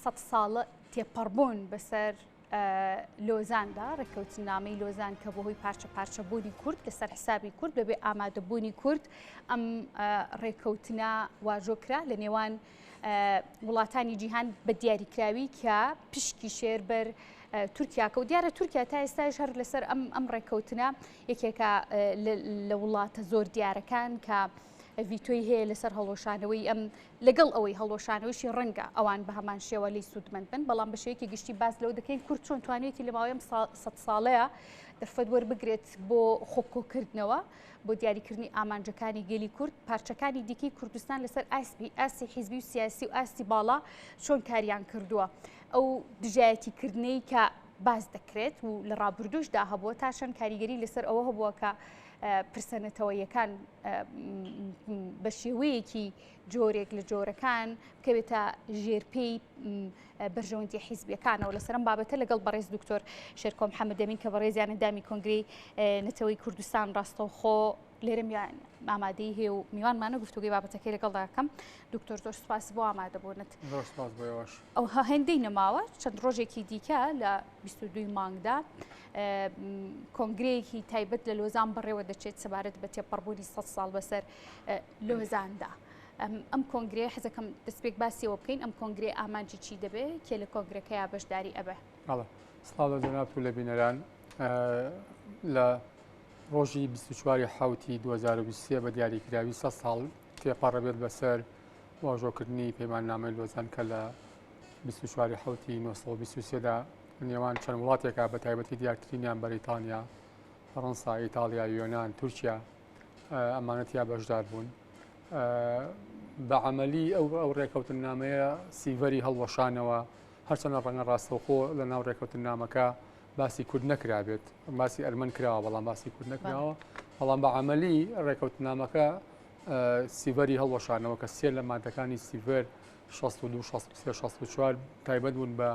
سە ساڵە تێپەڕبوون بەسەر لۆزاندا، ڕێککەوتننامەی لۆزان کە بەهۆی پارچە پارچەبوونی کورد لەسەر حسابی کورد بەبێ ئامادەبوونی کورد ئەم ڕێککەوتنە واژۆ کرا لە نێوان وڵاتانی جیهان بە دیاریکراوی کە پشکی شێر بەر تورکیاکە و دیارە تورکیا تا ئێستاش هەر لەسەر ئەم ئەم ڕێککەوتنە یەکێکە لە وڵاتە زۆر دیارەکان کە ڤیتۆی هەیە لەسەر هەڵوەشانەوەی ئەم لەگەڵ ئەوەی هەڵوەشانەوەیشی ڕەنگە ئەوان بە هەمان شێوە لێی سوودمەند بن، بەڵام بە شێوەیەکی گشتی باس لەوە دەکەین کورد چۆن توانیویەتی لە ماوەی ئەم سەدساڵەیە دەرفەت وەربگرێت بۆ خۆکۆکردنەوە، بۆ دیاریکردنی ئامانجەکانی گەلی کورد، پارچەکانی دیکەی کوردستان لەسەر ئاستی حیزبی و سیاسی و ئاستی باڵا چۆن کاریان کردووە. ئەو دژایەتیکردنەی کە باس دەکرێت و لە ڕابردووشدا هەبووە تا چەند کاریگەری لەسەر ئەوە هەبووە کە پرسە نەتەوەیەکان بە شێوەیەکی جۆرێک لە جۆرەکان بکەوێتە ژێرپێی بەرژەوەندی حیزبیەکانەوە لەسەرم بابەتە لەگەڵ بەڕێز دکتۆر شێرکۆ محەممەدەمین کە بەڕێزیان ئەندامی کۆنگرەی نەتەوەی کوردستان ڕاستەوخۆ لێرە ئامادەی هەیە و میوانمانە گفتوگەی بابەتەکەی لەگەڵ داکەم دکتۆر زۆر سپاس بۆ ئامادەبوونت زۆر سپاس بۆ ئێوەش ئەو هەندەی نەماوە چەند ڕۆژێکی دیکە لە 22 مانگدا کۆنگرەیەکی تایبەت لە لۆزان بەڕێوە دەچێت سەبارەت بە تێپەڕبوونی 100 ساڵ بەسەر لۆزاندا. ئەم کۆنگرەیە حەزەکەم دەستپێک باسیەوە بکەین ئەم کۆنگرەیە ئامانجی چی دەبێت کێ لە کۆنگرەکەیا بەشداری ئەبێ؟ بەڵێ سڵاو لە جەنابت و لە بینەران لە ڕۆژی 24 حوتی 2023 بە دیاریکراوی 100 ساڵ تێپەڕەبێت بەسەر واژۆکردنی پەیماننامەی لۆزان کە لە 24 حوتی 1923 دا نێوان چەند وڵاتێکە بە تایبەتی دیارترینیان بەریتانیا، فەڕەنسا، ئیتاڵیا، یۆناان، تورکیا ئەمانە تیا بەشدار بوون. بە عملی ئەو ئەو ڕێکەوتننامەیە سیڤەری هەڵوەشانەوە هەرچەندە ڕەنگە ڕاستەوخۆ لە ناو ڕێکەوتننامەکە باسی کورد نەکرابێت باسی ئەرمەن کراوە بەڵام باسی کورد نەکراوە بەڵام بە عملی ڕێکەوتنامەکە سیڤەری هەڵوەشانەوە کە سێ لە مادەکانی سیڤەر 62 63 64 تایبەت بوون بە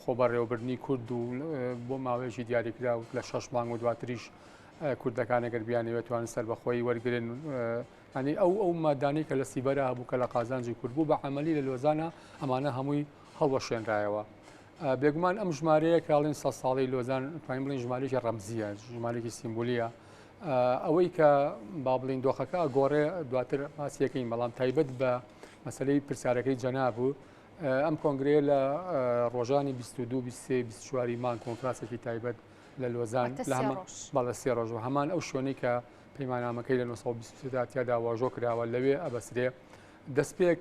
خۆبەڕێوەبردنی کورد و بۆ ماوەیەکی دیاریکراو لە شەش مانگ و دواتریش کوردەکان ئەگەر بیانەوێت توان سەربەخۆیی وەرگن ینی ئەو ئەو مادانەی کە لە سیبەرا هەبوو کە لە قازانجی کورد بوو بە عملی لە لۆزانە ئەمانە هەمووی هەڵوەشێنرایەوە. بێگومان ئەم ژمارەیە کاڵین سە ساڵی لۆزان توانین بڵین ژمارێکی ڕەمزیە ژمارێکی سیمبولیە ئەوەی کە با بڵین دۆخەکە گۆڕێ دواتر باسیەکەین بەڵام تایبەت بە مەسلەی پرسیارەکەی جەناب و ئەم کۆنگرەیە لە ڕۆژانی 22 23 24 مانگ کۆنفرانسێکی تایبەت لە لۆزان لە هەمان بەڵێ سێ ڕۆژ و هەمان ئەو شوێنەی کە پەیمانامەکەی لە 1923 دا تیادا واژۆ کراوە لەوێ ئەبەسرێ دەستپێک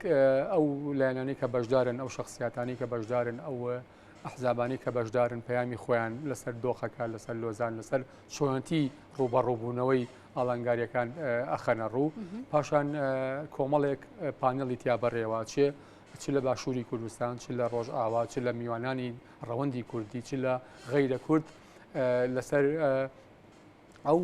ئەو لایەنانەی کە بەشدارن ئەو شخصیاتانی کە بەشدارن ئەو ئەحزابانی کە بەشدارن پەیامی خۆیان لەسەر دۆخەکە لەسەر لۆزان لەسەر چۆنتی ڕووبەڕووبوونەوەی ئاڵنگاریەکان ئەخەنە ڕوو پاشان کۆمەڵێک پانێڵی تیا بەڕێوە چێ چ لە باشووری کوردستان چ لە ڕۆژئاوا چ لە میوانانی ڕەوەندی کوردی چ لە غەیرە کورد لەسەر ئەو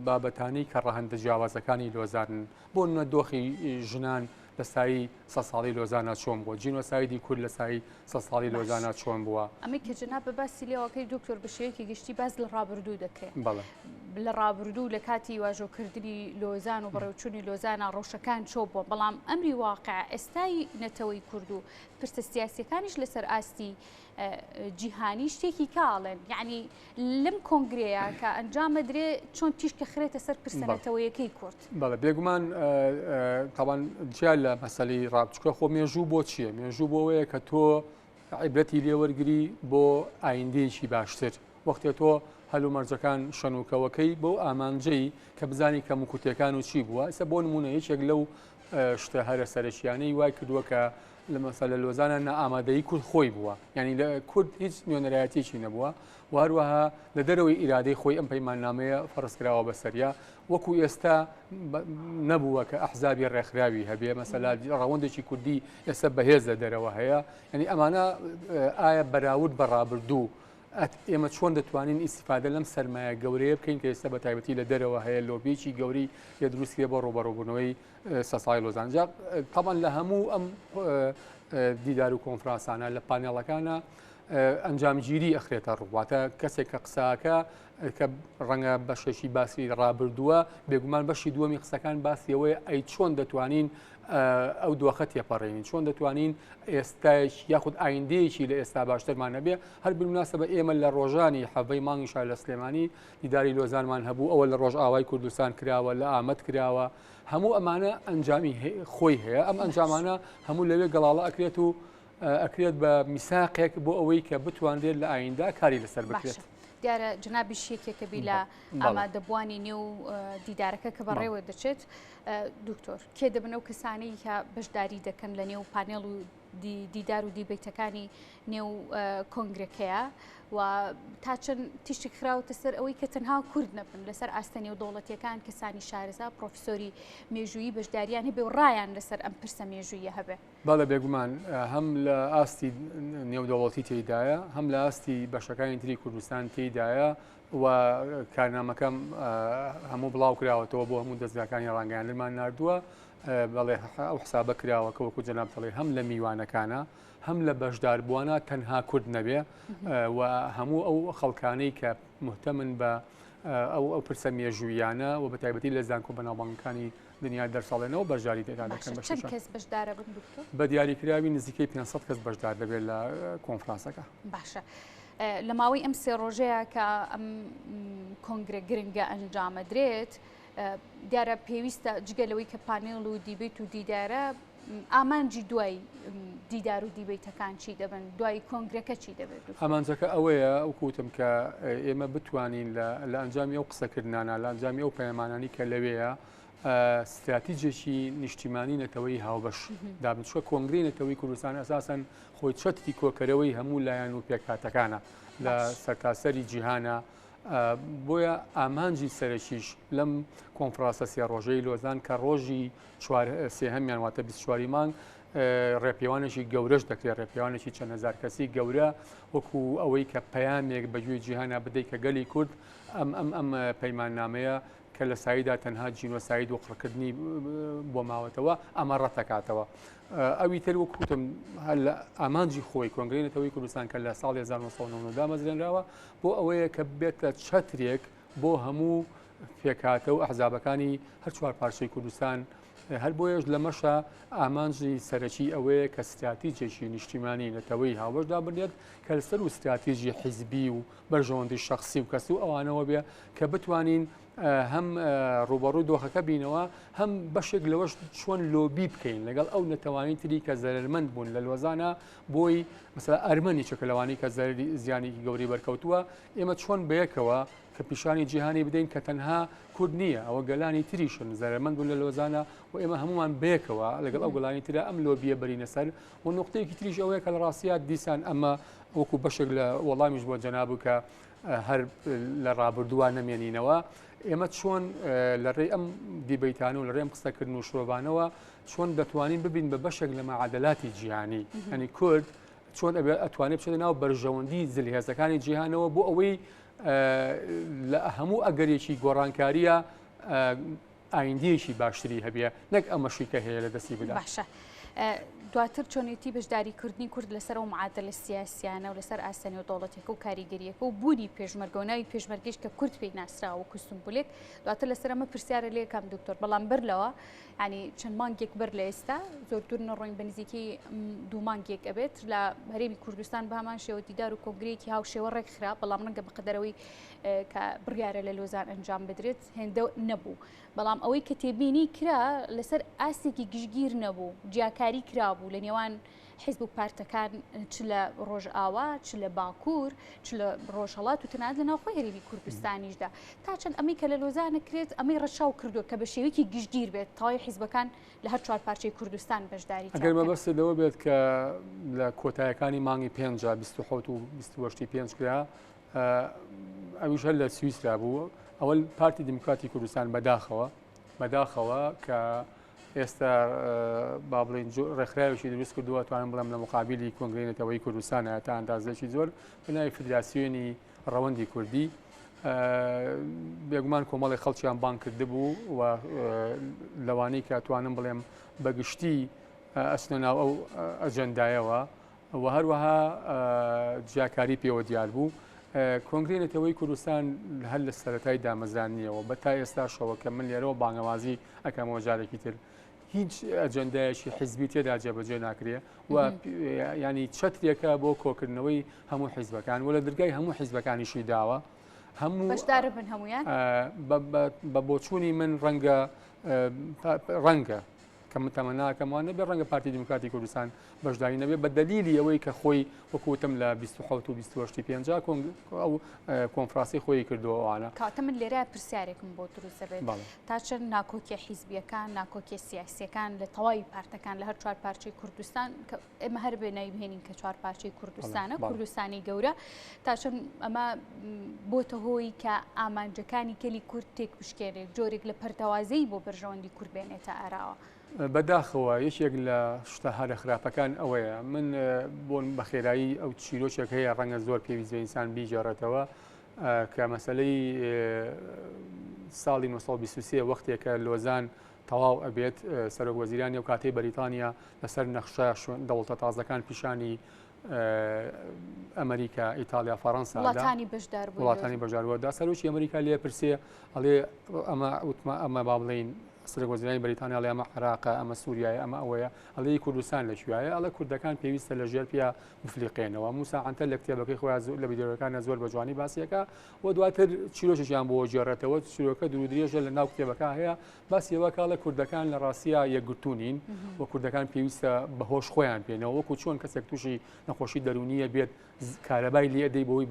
بابەتانەی کە ڕەهەندە جیاوازەکانی لۆزانن بۆ نمونە دۆخی ژنان لە سایی سە ساڵی لۆزانە چۆن بووە جینۆسایدی کورد لە سایی سە ساڵی لۆزانە چۆن بووە ئەمەی کە جەناب بە باسی لێوەکەی دکتۆر بە شێوەیەکی گشتی باس لە ڕابردوو دەکرێت بەڵێ لە ڕابردوو لە کاتی واژۆکردنی لۆزان و بەڕێوچوونی لۆزانە ڕەوشەکان چۆ بووە بەڵام ئەمری واقع ئێستای نەتەوەی کورد و پرسە سیاسیەکانیش لەسەر ئاستی جیهانی شتێکی کاڵێن یعنی لەم کۆنگرەیە کە ئەنجامەدرێ چۆن تیشکە خرێتە سەر پرسە نەتەوەیەکەی کورد. بەڵێ بێگومان تاوان جیا لە مەسەلەی ڕابچکە خۆ مێژوو بۆ چییە مێژوو بۆ ئەوەیە کە تۆ عیبرەتی لێوەرگری بۆ ئایندەیەکی باشتر وەختێ تۆ هەلومەرجەکان شەنوکەوەکەی بەو ئامانجەی کە بزانی کەموکورتیەکان و چی بووە ئێستا بۆ نمونە یەکێک لەو شتە هەرە سەرەکیانەی وای کردووە کە لە مەسەلە لۆزانە نائامادەیی کورد خۆی بووە یعنی لە کورد هیچ نوێنەرایەتیەکی نەبووە و هەروەها لە دەرەوەی ئیرادەی خۆی ئەم پەیماننامەیە فەرزکراوە بەسەریا وەکو ئێستا نەبووە کە ئەحزابی ڕێکخراوی هەبێ مەسەلا ڕەوەندێکی کوردی ئێستا بەهێز لە دەرەوە هەیە یعنی ئەمانە ئایا بەراورد بە ڕابردوو ئێمە چۆن دەتوانین ئیسیفادە لەم سەرمایە گەورەیە بکەین کە ئێستا بە تایبەتی لە دەرەوە هەیە لۆبیەکی گەورەی لێ دروست کرێ بۆ ڕووبەڕووبوونەوەی سەسای لۆزان جا تەبعەن لە هەموو ئەم دیدار و کۆنفرانسانە لە پانێڵەکانە ئەنجامگیری ئەخرێتە ڕوواتە کەسێک کە قساکە کە ڕەنگە بەشێکی باسی ڕابردووە بێگومان بەشی دووەمی قسەکان باسیەوەی ئەی چۆن دەتوانین ئەو دۆخە تێپەڕێنین، چۆن دەتوانین ئێستایش یاخود ئایندەیەکی لە ئێستا باشترمان هەبێ. هەر بالمناسبە ئێمە لە ڕۆژانی حەڤەی مانگی شار لە سلێمانی دیداری لۆزانمان هەبوو، ئەوە لە ڕۆژئاوای کوردستان کراوە، لە ئامەد کراوە، هەموو ئەمانە ئەنجامی خۆی هەیە، ئەم ئەنجامانە هەموو لەوێ گەڵاڵە ئەکرێت و ئەکرێت بە میساقێک بۆ ئەوەی کە بتوانرێت لە ئاییندا کاری لەسەر بکرێت. دیارە جەنابیش یەکێکە بی لە ئامادەبووانی نێو دیدارەکە کە بەڕێوە دەچێت. دکتۆر، کێ دەبن ئەو کەسانەی کە بەشداری دەکەن لە نێو پانێڵ و دیدار و دیبەیتەکانی نێو کۆنگرەکەیە و تا چەند تیشک خراوەتە سەر ئەوەی کە تەنها کورد نەبن لەسەر ئاستە نێودەوڵەتیەکان کەسانی شارەزا پرۆفیسۆری مێژوویی بەشداریان هەبێ و ڕایان لەسەر ئەم پرسە مێژوویە هەبێ؟ بەڵێ بێگومان هەم لە ئاستی نێودەوڵەتی تێیدایە هەم لە ئاستی بەشەکانی تری کوردستان تێیدایە و کارنامەکەم هەموو بڵاو کراوەتەوە بۆ هەموو دەستگاکانی ڕانگەیاندنمان نردووە بەڵێ ئەو حسابە کراوە کە وەکو جەناب دەڵێ هەم لە میوانەکانە هەم لە بەشداربووانە تەنها کورد نەبێ و هەموو ئەو خەڵکانەی کە مهتەمن بە ئەو ئەو پرسە مێژوویانە و بە تایبەتی لە زانکۆ بەناوبانگەکانی دنیا دەرساڵێنەوە بەشداری تێدا دەکەن. باشە چەند کەس بەشدارە بن دکتۆر؟ بە دیاریکراوی نزیکەی 500 کەس بەشدار دەبێت لە کۆنفرانسەکە. باشە لە ماوەی ئەم سێ ڕۆژەیە کە ئەم کۆنگرە گرنگە ئەنجامەدرێت دیارە پێویستە جگە لەوەی کە پانێڵ و دیبیت و دیدارە ئامانجی دوای دیدار و دیبیتەکان چی دەبن دوای کۆنگرەکە چی دەبێت؟ ئامانجەکە ئەوەیە وەکوتم کە ئێمە بتوانین لە ئەنجامی ئەو قسەکردنانە لە ئەنجامی ئەو پەیمانانی کە لەوەیە ستراتیجێکی نیشتیمانی نەتەوەی هاوبەش دابن چوە کۆنگری نەتەوەی کوردستان ئەساسەن خۆی چەتری کۆکەرەوەی هەموو لایەن و پێکهاتەکانە لە سەرتاسەری جیهانە بۆیە ئامانجی سەرەکیش لەم کۆنفرانسە سێ ڕۆژەی لۆزان کە ڕۆژی سێهەمیان واتە 24 مانگ ڕێپێوانێکی گەورەش دەکرێت ڕێپێوانێکی چەند هزار کەسی گەورە وەکو ئەوەی کە پەیامێک بە گوێی جیهانە بدەیت کە گەلی کورد ئەم ئەم ئەم پەیماننامەیە کە لە سایدا تەنها جینۆساید و قڕکردنی بۆ ماوەتەوە ئەمە ڕەتەکاتەوە. ئەوی تر وەک وتم هەر لە ئامانجی خۆی کۆنگرەی نەتەوەی کوردستان کە لە ساڵی 1990 دامەزرێنراوە بۆ ئەوەیە کە بێتە چەترێک بۆ هەموو پێکهاتە و ئەحزابەکانی هەر چوار پارچەی کوردستان هەر بۆیەش لەمەشە ئامانجی سەرەکی ئەوەیە کە ستراتیجێکی نیشتیمانی نەتەوەی هاوبەش دابنێت کە لەسەر و ستراتیژی حیزبی و بەرژەوەندی شەخسی و کەسی و ئەوانەوە بێ کە بتوانین هەم ڕوبەڕووی دۆخەکە بینەوە هەم بەشێک لەوەش چۆن لۆبی بکەین لەگەڵ ئەو نەتەوانی تری کە زەرمەند بوون لە لۆزانە بۆی مثلا ئەرمەنی چەکە لەوانی کە زەرری زیانێکی گەوری بەرکەوتووە ئێمە چۆن بەیەکەوە کە پیشانی جیهانی بدەین کە تەنها کورد نییە ئەوە گەلانی تریشن زەرمەند بوون لە لۆزانە و ئێمە هەمومان بەیەکەوە لەگەڵ ئەو گەلانی ترە ئەم لۆبیە بەرینە سەر و نقطەیەکی تریش ئەوەیە کە لە ڕاستیات دیسان ئەمە وەکو بەشێک لە وەڵامیش بۆ جەناب کە هەر لە ڕابردووە نەمێنینەوە ئێمە چۆن لە ڕێی ئەم دیبەیتان و لە ڕێم قسەکردن و شرۆڤانەوە چۆن دەتوانین ببین بە بەشێک لە مەعادەلاتی جیهانی ئەنی کورد چۆن ئەبێ ئەتوانێت بچێتە ناو بەرژەوەندی زلهێزەکانی جیهانەوە بۆ ئەوەی لە هەموو ئەگەرێکی گۆڕانکاریە ئایندەیەکی باشتری هەبێ نەک ئەمەشی کە هەیە لە دەستی بدا. باشە دواتر چۆنێتی بەشداری کردنی کورد لەسەر ئەو معادلە سیاسیانە و لەسەر ئاستە نێودەوڵەتیەکە و کاریگەریەکە و بوونی پێشمەرگە و ناوی پێشمەرگەیش کە کورد پێی ناسراوە وەکو سمبولێک دواتر لەسەر ئەمە پرسیارە لێکام دکتۆر بەڵام بەر لەوە ینی چەند مانگێک بەر لە ئێستا زۆر دوور نەڕۆین بە نزیکی دوو مانگێک ئەبێت لە هەرێمی کوردستان بە هەمان شێوە دیدار و کۆنگرەیەکی هاوشێوە ڕێکخرا بەڵام ڕەنگە بەقەدەرەوەی کە بڕیارە لە لۆزان ئەنجام بدرێت هێندە نەبوو، بەڵام ئەوەی کە تێبینی کرا لەسەر ئاستێکی گشتگیر نەبوو، جیاکاری کرابوو لە نێوان حیزب و پارتەکان چ لە ڕۆژئاوا چ لە باکوور چ لە ڕۆژهەڵات و تەنانەت لە ناوخۆی هەرێمی کوردستانیشدا تا چەند ئەمەی کە لە لۆزانە کرێت ئەمەی ڕەچاو کردووە کە بە شێوەیەکی گشتگیر بێت تەواوی حیزبەکان لە هەر چوار پارچەی کوردستان بەشداری ئەگەر مەبەستت لەوە بێت کە لە کۆتایەکانی مانگی پێنجا 27 و 28 پێنج کرا ئەویش هەر لە سویسرا بوو ئەوە پارتی دیموکراتی کوردستان بەداخەوە بەداخەوە کە ئێستا با بڵین ڕێکخراوێکی دروست کردووە توانم بڵێم لە مقابلی کۆنگرەی نەتەوەی کوردستانە تا ئەندازێکی زۆر بە ناوی فدراسیۆنی ڕەوەندی کوردی بێگومان کۆمەڵی خەڵکیان بانگ کردبوو و لەوانەی کە توانم بڵێم بەگشتی ئەچنە ناو ئەو ئەجەندایەوە و هەروەها جیاکاری پێوە دیار بوو. کۆنگرەی نەتەوەی کوردستان هەر لە سەرەتای دامەزراندنیەوە بە تا ئێستاشەوە کە من لێرەوە بانگەوازی ئەکەمەوە جارێکی تر. هیچ ئەجەندایەکی حیزبی تێدا جێبەجێ ناکرێ و ینی چەترێکە بۆ کۆکردنەوەی هەموو حیزبەکان و لە درگای هەموو حیزبەکانیشی داوە هەموو بەشدارە بن هەمویان بە بۆچوونی من ڕەنگە ڕەنگە کە من تەمەناکەم وان نەبێ ڕەنگە پارتی دیموکراتی کوردستان بەشداری نەبێ بە دەلیلی ئەوەی کە خۆی وەکوتم لە 27 و 28 پێنج ئەو کۆنفراسی خۆی کردووە ئەوانە. کاتە من لێرە پرسیارێکم بۆ دروست دەبێت تا چەند ناکۆکیە حیزبیەکان ناکۆکیە سیاسیەکان لە تەواوی پارتەکان لە هەر چوار پارچەی کوردستان کە ئێمە هەر بێ ناوی بهێنین کە چوار پارچەی کوردستانە کوردستانی گەورە تا چەند ئەمە بۆتە هۆی کە ئامانجەکانی کەلی کورد تێک بشکێنێت جۆرێک لە پەرتەوازەی بۆ بەرژەوەندی کورد بێنێتە ئاراوە. بەداخەوە یەکێک لە شتە هەرە خراپەکان ئەوەیە من بۆن بە خێرایی ئەو چیرۆکێک هەیە ڕەنگە زۆر پێویست بە ئینسان بیگێڕێتەوە کە مەسلەی ساڵی 1923 وەختێکە لۆزان تەواو ئەبێت سەرۆک وەزیرانی ئەو کاتەی بەریتانیا لەسەر نەخشە شوێن دەوڵتە تازەکان پیشانی ئەمریکا ئیتالیا فەڕەنسا وڵاتانی بەشدار وڵاتانی بەشداربوودا سەرۆکی ئەمریکا لێ پرسێ ئەڵێ ئەمە وتمە ئەمە با بڵین سەرۆک وەزیرانی بەریتانیا ئەڵێ ئەمە عێراقە ئەمە سووریایە ئەمە ئەوەیە ئەڵێ کوردستان لە کوێیە ئەڵێ کوردەکان پێویستە لە ژێر پیا بفلیقێنەوە موسا عەنتەر لە کتێبەکەی خۆیان لە ڤیدیۆکانە زۆر بە جوانی باسیەکە و دواتر چیرۆکێکیان بۆ گێڕێتەوە چیرۆکە دوور درێژە لە ناو کتێبەکە هەیە باسی ئەوە کاڵە کوردەکان لە ڕاستیا یەکگرتوو نین و کوردەکان پێویستە بە هۆش خۆیان پێنەوە وەکو چۆن کەسێک تووشی نەخۆشی دەرونیە بێت کارەبای لێ دەی بۆی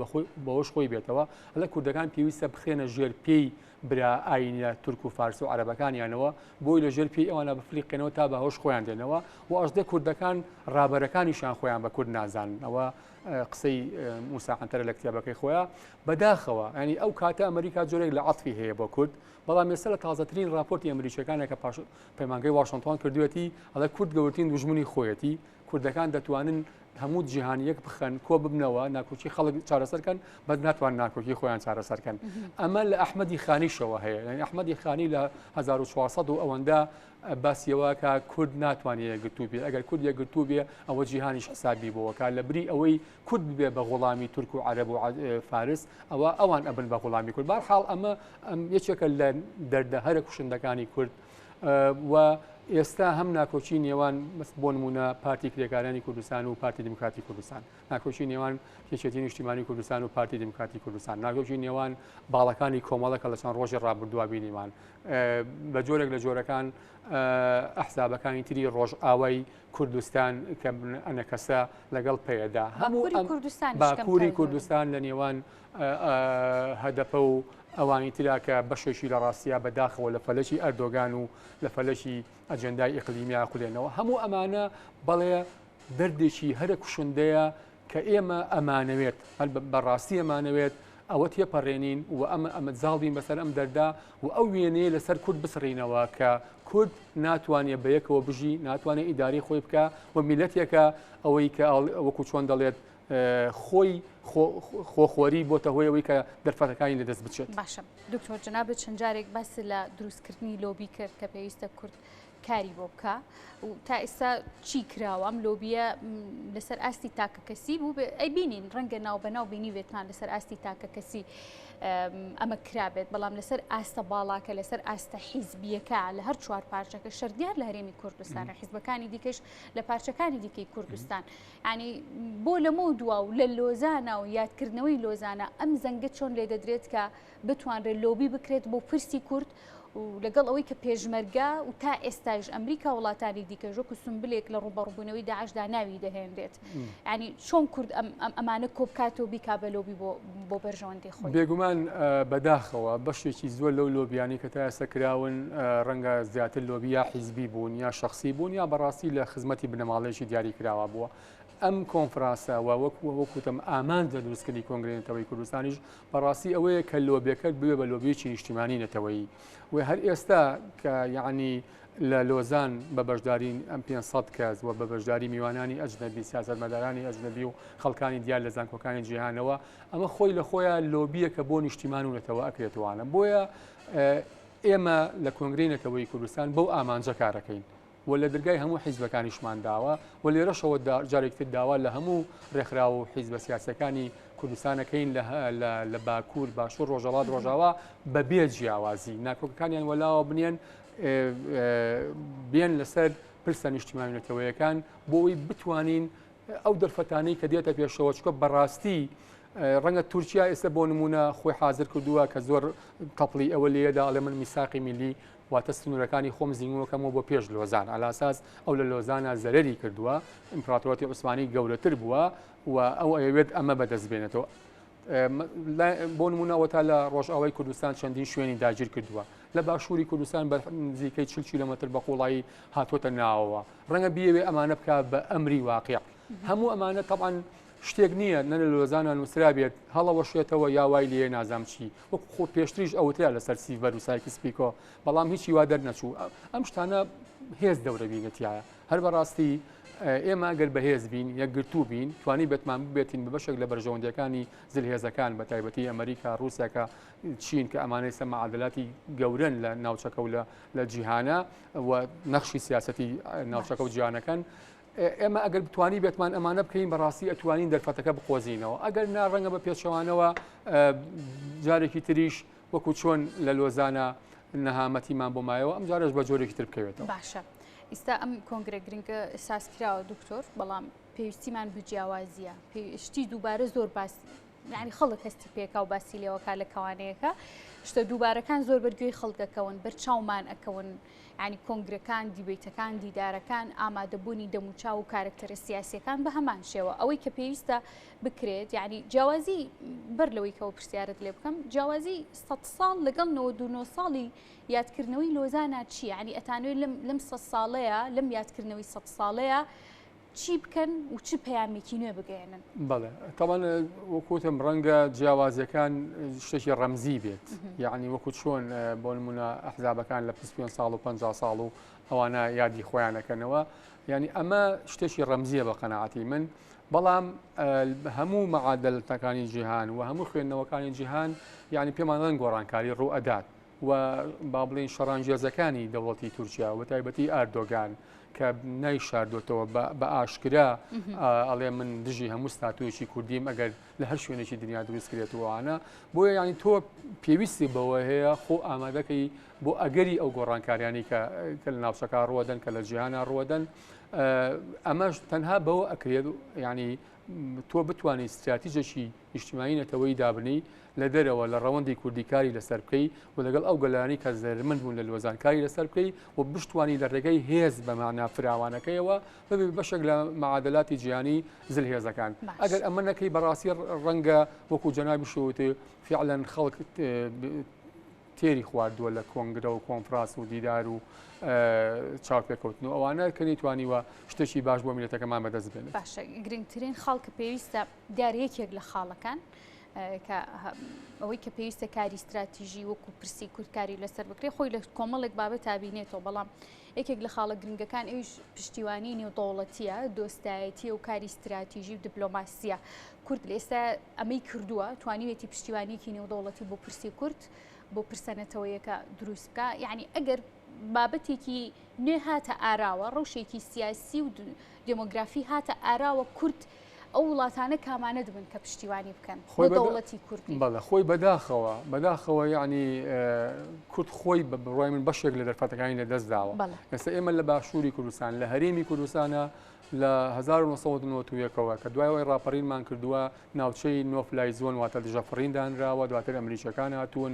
بەهۆش خۆی بێتەوە ئەڵێ کوردەکان پێویستە بخرێنە ژێر پێی برا ئاینە تورک و فارس و عەرەبەکانیانەوە بۆی لە ژێر پێی ئەوانە بفلیقێنەوە تا بە هۆش خۆیان دێنەوە و ئەژدە کوردەکان ڕابەرەکانیشان خۆیان بە کورد نازانن ئەوە قسەی موسا عەنتەرە لە کتێبەکەی خۆیان بەداخەوە ینی ئەو کاتە ئەمریکا جۆرێک لە عەتفی هەیە بۆ کورد بەڵام ئێستا لە تازەترین راپۆرتی ئەمریکیەکانە کە پاش پەیمانگەی واشنتۆن کردوێتی ئەڵێ کورد گەورترین دوژمنی خۆیەتی کوردەکان دەتوانن هەموو جیهان یەک بخەن کۆ ببنەوە ناکۆکی خەڵک چارەسەرکەن بەس ناتوان ناکۆکی خۆیان چارەسەرکەن ئەمە لە ئەحمەدی خانیشەوە هەیە یعنی ئەحمەدی خانی لە 1400 و ئەوەندە باسیەوە کە کورد ناتوانێت یەکگرتوو بێ ئەگەر کورد یەکگرتوو بێ ئەوە جیهانیش حسابی بۆوەکە لە بری ئەوەی کورد ببێ بە غوڵامی تورک و عەرەب و فارس ئەوە ئەوان ئەبن بە غوڵامی کورد بارحاڵ ئەمە ئەم یەکێکە لە دەردە هەرە کوشندەکانی کورد و ئێستا هەم ناکۆکی نێوان بۆ نمونە پارتی کرێکارانی کوردستان و پارتی دیموکراتی کوردستان ناکۆکی نێوان یەکێتی نیشتیمانی کوردستان و پارتی دیموکراتی کوردستان ناکۆکی نێوان باڵەکانی کۆمەڵە کە لە چەند ڕۆژی ڕابردووە بینیمان بە جۆرێک لە جۆرەکان ئەحزابەکانی تری ڕۆژئاوای کوردستان کە ئەنەکەسە لەگەڵ پەیەدا هەموو باکووری کوردستان لە نێوان هەدەپە و ئەوانی ترا کە بەشێکی لە ڕاستیا بە داخەوە لە فەلەکی ئەردۆگان و لە فەلەکی ئەجێندای ئیقلیمیا خولێنەوە هەموو ئەمانە بەڵێ دەردێکی هەرە کوشندەیە کە ئێمە ئەمانەوێت هەر بەڕاستی ئەمانەوێت ئەوە تێپەڕێنین و ئەمە ئەمە زاڵ بین بەسەر ئەم دەردا و ئەو وێنەیە لەسەر کورد بسڕینەوە کە کورد ناتوانێت بە یەکەوە بژی ناتوانێت ئیداری خۆی بکە و میلەتێکە ئەوەی کە وەکو چۆن دەڵێت خۆی خۆخۆری بۆتە هۆی ئەوەی کە دەرفەتەکانی لەدەست بچێت. باشە دکتۆر جەنابت چەند جارێک باست لە دروستکردنی لۆبی کرد کە پێویستە کورد کاری بۆ بکا و تا ئێستا چی کراوە ئەم لۆبیە لەسەر ئاستی تاکە کەسی بوو ئەی بینین ڕەنگە ناو بە ناو بینی بێتمان لەسەر ئاستی تاکە کەسی ئەمە کرابێت بەڵام لەسەر ئاستە باڵاکە لەسەر ئاستە حیزبیەکە لە هەر چوار پارچەکە شەردیار لە هەرێمی کوردستانە حیزبەکانی دیکەش لە پارچەکانی دیکەی کوردستان ینی بۆ لەمە دوا و لە لۆزانە و یادکردنەوەی لۆزانە ئەم زەنگە چۆن لێ دەدرێت کە بتوانرێت لۆبی بکرێت بۆ پرسی کورد و لەگەڵ ئەوەی کە پێشمەرگە و تا ئێستایش ئەمریکا وڵاتانی دیکەش وەکو سمبلێک لە ڕووبەڕووبوونەوەی داعشدا ناوی دەهێنرێت ینی چۆن کورد ئەمانە کۆبکات و بیکا بە لۆبی بۆ بەرژەوەندی خۆی؟ بێگومان بەداخەوە بەشێکی زۆر لەو لۆبیانی کە تا ئێستا کراون ڕەنگە زیاتر لۆبی یا حیزبی بوون یا شخصی بوون یا بەڕاستی لە خزمەتی بنەماڵەیەکی دیاری کراوە بووە ئەم کۆنفرانسە و وەکو وەکوتم ئامانج لە دروستکردنی کۆنگرەی نەتەوەی کوردستانیش بەڕاستی ئەوەیە کە لۆبیەکە ببێ بە لۆبیەکی نیشتیمانی نەتەوەیی و هەر ئێستا کە یعنی لە لۆزان بە بەشداری ئەم 500 کەس و بە بەشداری میوانانی ئەجنەبی سیاسەتمەدارانی ئەجنەبی و خەڵکانی دیار لە زانکۆکانی جیهانەوە ئەمە خۆی لە خۆیان لۆبیەکە بۆ نیشتیمان و نەتەوە ئەکرێتوانە بۆیە ئێمە لە کۆنگرەی نەتەوەی کوردستان بەو ئامانجە کارەکەین و لە درگای هەموو حیزبەکانیشمان داوە و لێرەشەوە جارێکی تر داوا لە هەموو ڕێکخراو و حیزبە سیاسیەکانی کوردستان ئەکەین لە باکوور، باشوور، ڕۆژهەڵات، ڕۆژاوا بە بێ جیاوازی ناکۆکەکانیان وەلاوە بنێن. بێن لەسەر پرسە نیشتیمانی نەتەوەیەکان بۆ ئەوەی بتوانین ئەو دەرفەتانەی کە دێتە پێشەوە چکە بەڕاستی ڕەنگە تورکیا ئێستا بۆ نمونە خۆی حاضر کردووە کە زۆر تەپڵی ئەوە لێدا ئەڵێ من میساقی میلی واتە سنوورەکانی خۆم زیینگەکەمەوە بۆ پێش لۆزان ئەلاساس ئەو لە لۆزانە زەرری کردووە ئیمپراتۆرەتی عوسمانی گەورەتر بووە و ئەو ئەیەوێت ئەمە بەدەست بێنێتەوە بۆ نمونە ئەوەتا لە ڕۆژئاوای کوردستان چەندین شوێنی داگیر کردووە لە باشووری کوردستان بە نزیکەی 40 کیلۆمەتر بە قوڵایی هاتووەتە ناوەوە ڕەنگە بیەوێ ئەمانە بکە بە ئەمری واقع هەموو ئەمانە طبعا شتێک نییە نە لە لۆزانە نووسرابێت هەڵەوەشێتەوە یا وای لێ نازام چی وەک خۆ پێشتریش ئەوترا لەسەر سیڤەر و سایکس پیکۆ بەڵام هیچی وا دەرنەچوو ئەم شتانە هێز دەورەبینێتیایە هەر بەڕاستی ئێمە گەر بەهێز بین، یەکگرتوو بین، توانی بێتمان ببێتین بە بەشێک لە بەرژەوەندیەکانی زلهێزەکان بە تایبەتی ئەمریکا، ڕووسیا کە چین کە ئەمانە ئێستا مەعادلاتی گەورەن لە ناوچەکە و لە جیهانە و نەخشی سیاسەتی ناوچەکە و جیهانەکەن. ئێمە ئەگەر بتوانی بێتمان ئەمانە بکەین بەڕاستی ئەتوانین دەرفەتەکە بقۆزینەوە ئەگەر نا ڕەنگە بە پێچەوانەوە جارێکی تریش وەکو چۆن لە لۆزانە نەهامەتیمان بۆ مایەوە ئەم جارەش بە جۆرێکی تر بکەوێتەوە. باشە ئیستا ئەم کۆنگرە گرنگە ساز کراوە دکتۆر بەڵام پێویستیمان بە جیاوازیە شتی دووبارە زۆر باس یعنی خەڵک هەستی پێکا و باسی لێوەکە لە کەوانەیەەکە شتە دووبارەکان زۆر بەرگوێی خەڵکەکەون بەر چاومان ئەکەون ینی کۆنگرەکان دیبیتەکان دیدارەکان ئامادەبوونی دەموچاو و کارکتەرە سیاسەکان بە هەمان شێوە ئەوەی کە پێویستە بکرێت یعنی جیاوازی بەر لەوەی کەەوە پرسیارت لێ بکەم جیاوازی 100 ساڵ لەگەڵ 99 ساڵی یادکردنەوەی لۆزانا چییە یعنی ئەتانوێت لەم لەم 100 ساڵەیە لەم یادکردنەوەی 100 ساڵەیە چی بکەن و چ پەیامێکی نوێ بگەێنن؟ بەڵێ تاوان وەکوتم ڕەنگە جیاوازیەکان شتێکی ڕەمزی بێت یعنی وەکو چۆن بۆ نمونە ئەحزابەکان لە 25 ساڵ و 50 ساڵ و ئەوانە یادی خۆیانەکەنەوە یعنی ئەمە شتێکی ڕەمزیە بە قەنەعاتی من بەڵام هەموو مەعادەلتەکانی جیهان و هەموو خوێندنەوەکانی جیهان یعنی پێمان دەڵێن گۆڕانکاری ڕوو ئەدات و با بڵێین شەڕانگێزەکانی دەوڵەتی تورکیا و تایبەتی ئاردۆگان کە نایشاردۆتەوە بە ئاشکرا ئەڵێ من دژی هەموو ستاتویەکی کوردیم ئەگەر لە هەر شوێنێکی دنیا دروست کرێتەوەوانە بۆیە ینی تۆ پێویستی بەوە هەیە خۆ ئامادەکەی بۆ ئەگەری ئەو گۆڕانکاریانی کە لە ناوچەکە ڕوەدەن کە لە جیهانە ڕوەدەن ئەمەش تەنها بەوە ئەکرێت ینی تۆ بتوانیت ستراتیژێکی نیشتیمانی نەتەوەیی دابنێی لە دەرەوە لە ڕەوەندی کوردی کاری لەسەر بکەی و لەگەڵ ئەو گەلانی کە زەرمەند بوون لە لۆزان کاری لەسەر بکەی و بشتوانی لە ڕێگەی هێز بە مانا فراوانەکەیەوە ببی بەشێک لە معادلاتی جیهانی زلهێزەکان ئەگەر ئەمە نەکەی بەڕاستی ڕەنگە وەکو جەنابی شوتی فعلا خەڵک تێری خواردووە لە کۆنگرە و کۆنفراس و دیدار و چاوپێکەوتن و ئەوانە کە نەیتوانیوە شتێکی باش بۆ میلەتەکەمان بەدەست بێنێت. باشە گرنگترین خاڵ کە پێویستە دیارە یەکێک لە خاڵەکان کە ئەوەی کە پێویستە کاری استراتیژی وەکو پرسی کورد کاری لەسەر بکرێت خۆی لە کۆمەڵێک بابەت تابینێتەوە بەڵام یەکێک لە خاڵە گرنگەکان ئەویش پشتیوانی نێودەوڵەتیە دۆستایەتیە و کاری استراتیژی و دیپلۆماسیە کورد لە ئێستا ئەمەی کردووە توانیوێتی پشتیوانیەکی نێودەوڵەتی بۆ پرسی کورد بۆ پرسە نەتەوەیەکە دروست بکە یعنی ئەگەر بابەتێکی نوێ هاتە ئاراوە ڕەوشێکی سیاسی و دێمۆگرافی هاتە ئاراوە کورد ئەو وڵاتانە کامانە دەبن کە پشتیوانی بکەن خۆی دەوڵەتی کوردی بەڵێ خۆی بەداخەوە بەداخەوە یعنی کورد خۆی بە بڕای من بەشێک لە دەرفەتەکانی لە دەست داوە ئێستا ئێمە لە باشووری کوردستان لە هەرێمی کوردستانە لە 1991 ەوە کە دوای ئەوەی ڕاپەڕینمان کردووە ناوچەی no fly zone واتە دژە فڕین دانراوە دواتر ئەمریکیەکان هاتوون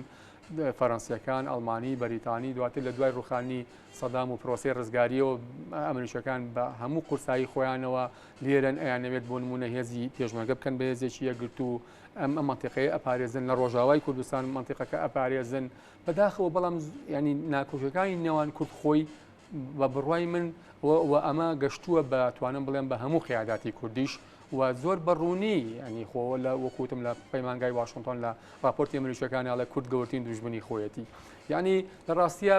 فەرەنسیەکان ئەڵمانی بەریتانی دواتر لە دوای ڕوخانی سەدام و پرۆسەی ڕزگاریەوە ئەمریکیەکان بە هەموو قورسایی خۆیانەوە لێرەن ئەیانەوێت بۆ نمونە هێزی پێشمەرگە بکەن بە هێزێکی یەکگرتوو ئەم ئەم مەنتیقەیە ئەپارێزن لە ڕۆژاوای کوردستان مەنتیقەکە ئەپارێزن بەداخەوە بەڵام ینی ناکۆکیەکانی نێوان کورد خۆی بە بڕوای من و ئەمە گەشتووە بە توانم بڵێم بە هەموو قیاداتی کوردیش و زۆر بە ڕوونی ینی خۆ لە وەکوتم لە پەیمانگای واشنگتۆن لە راپۆرتی ئەمریکیەکان ئەڵێ کورد گەورترین دوژمنی خۆیەتی یعنی لە ڕاستیە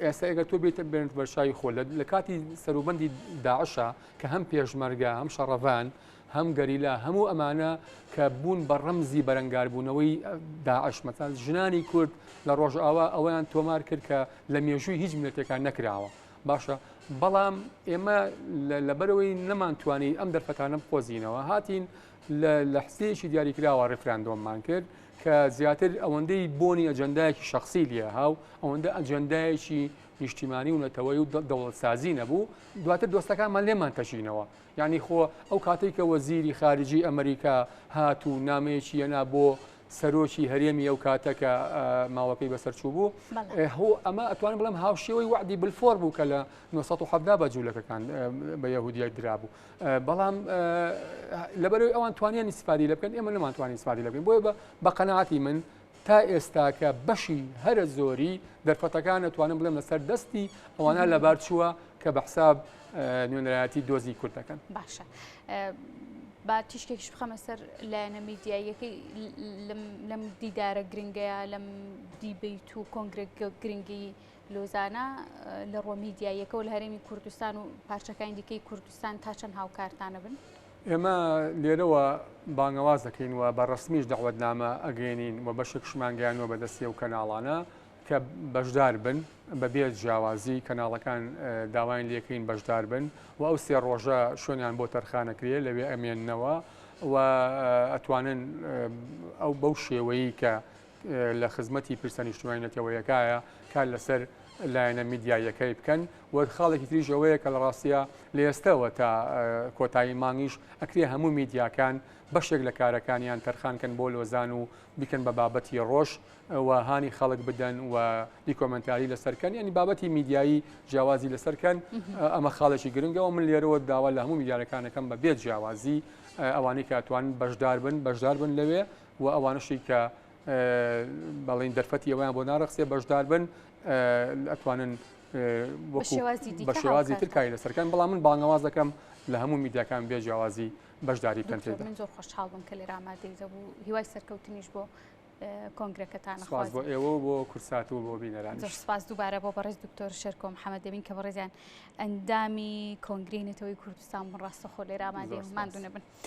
ئێستا ئەگەر تۆ بێتە بێنت بەرچاوی خۆ لە کاتی سەروبەندی داعشە کە هەم پێشمەرگە هەم شەڕەڤان هەم گەریلا هەموو ئەمانە کە بوون بە ڕەمزی بەرەنگاربوونەوەی داعش مەسەلەن ژنانی کورد لە ڕۆژئاوا ئەوەیان تۆمار کرد کە لە مێژووی هیچ میللەتێکا نەکراوە باشە بەڵام ئێمە لەبەرەوەی نەمانتوانی ئەم دەرفەتانە بقۆزینەوە هاتین لە لەحزەیەکی دیاریکراوە ڕیفراندۆممان کرد کە زیاتر ئەوەندەی بۆنی ئەجەندایەکی شخصی لێ هاو ئەوەندە ئەجەندایەکی نیشتیمانی و نەتەوەی و دەوڵەتسازی نەبوو دواتر دۆستەکانمان لێمان تەژینەوە یعنی خۆ ئەو کاتێک کە وەزیری خارجی ئەمریکا هات و نامەیەکی یەنا بۆ سەرۆکی هەرێمی ئەو کاتە کە ماوەکەی بەسەر چوو بوو هۆ ئەمە ئەتوانم بڵێم هاوشێوەی وعدی بلفۆر بوو کە لە 1970 بە جوولەکەکان بە یەهودیای درابوو بەڵام لەبەرەوەی ئەوان توانیان ئیسفادی لە بکەن ئێمە نەمانتوانی ئیسفادی لە بکەین بۆیە بە قەناعەتی من تا ئێستاکە بەشی هەرە زۆری دەرفەتەکان ئەتوانم بڵێم لەسەر دەستی ئەوانە لەبار چووە کە بە حساب نوێنەرایەتی دۆزی کورد دەکەن. باشە با تیشکێکیش بخەمە سەر لایەنە میدیاییەکەی لەم دیدارە گرنگەیە لەم دیبەیت و کۆنگرە گرنگی لۆزانە لە ڕووە میدیاییەکەوە لە هەرێمی کوردستان و پارچەکانی دیکەی کوردستان تا چەند هاوکارتانە بن؟ ئێمە لێرەوە بانگەواز دەکەین و بە ڕەسمیش دەعوەتنامە ئەگەیەنین و بەشێکشمان گەیاندووە بە دەستی ئەو کەناڵانە کە بەشدار بن بە بێ جیاوازی کەناڵەکان داوایان لێکەین بەشدار بن و ئەو سێ ڕۆژە شوێنیان بۆ تەرخانەکرێ لەوێ ئەمێننەوە و ئەتوانن ئەو بەو شێوەیە کە لە خزمەتی پرسە نیشتمانی نەتەوەیەکایە کار لەسەر لایەنە میدیاییەکەی بکەن و خاڵێکی تریش ئەوەیە کە لە ڕاستیە لە ئێستەوە تا کۆتایی مانگیش ئەکرێ هەموو میدیاکان بەشێک لە کارەکانیان تەرخان کەن بۆ لۆزان و بیکەن بە بابەتی ڕۆژ و هانی خەڵک بدەن و دیکۆمنتاری لەسەر کەن ینی بابەتی میدیایی جیاوازی لەسەر کەن ئەمە خاڵێکی گرنگەوە من لێرەوە داوا لە هەموو میدیارەکانەکەم بە بێ جیاوازی ئەوانەی کە توان بەشدار بن بەشدار بن لەوێ و ئەوانەشی کە بەڵین دەرفەتی ئەویان بۆ ناڕەخسێ بەشدار بن ئەتوانن بە شێوازی تر کاری لەسەرکەن بەڵام من بانگەواز دەکەم لە هەموو میدیاکان بێ جیاوازی بەشداری بکەن من زۆر خۆشحاڵ بووم کە لێرە ئامادەی دەبوو هیوای سەرکەوتنیش بۆ کۆنگرەکەتان سپاس بۆ ئێوە و بۆ کورسات و بۆ بینەران زۆر سپاس دووبارە بۆ بەڕێز دکتۆر شێرکۆ محەممەد دەبین کە بەڕێزیان ئەندامی کۆنگرەی نەتەوەی کوردستان بوون ڕاستەخۆ لێرە ئامادەی ماندوو نەبن.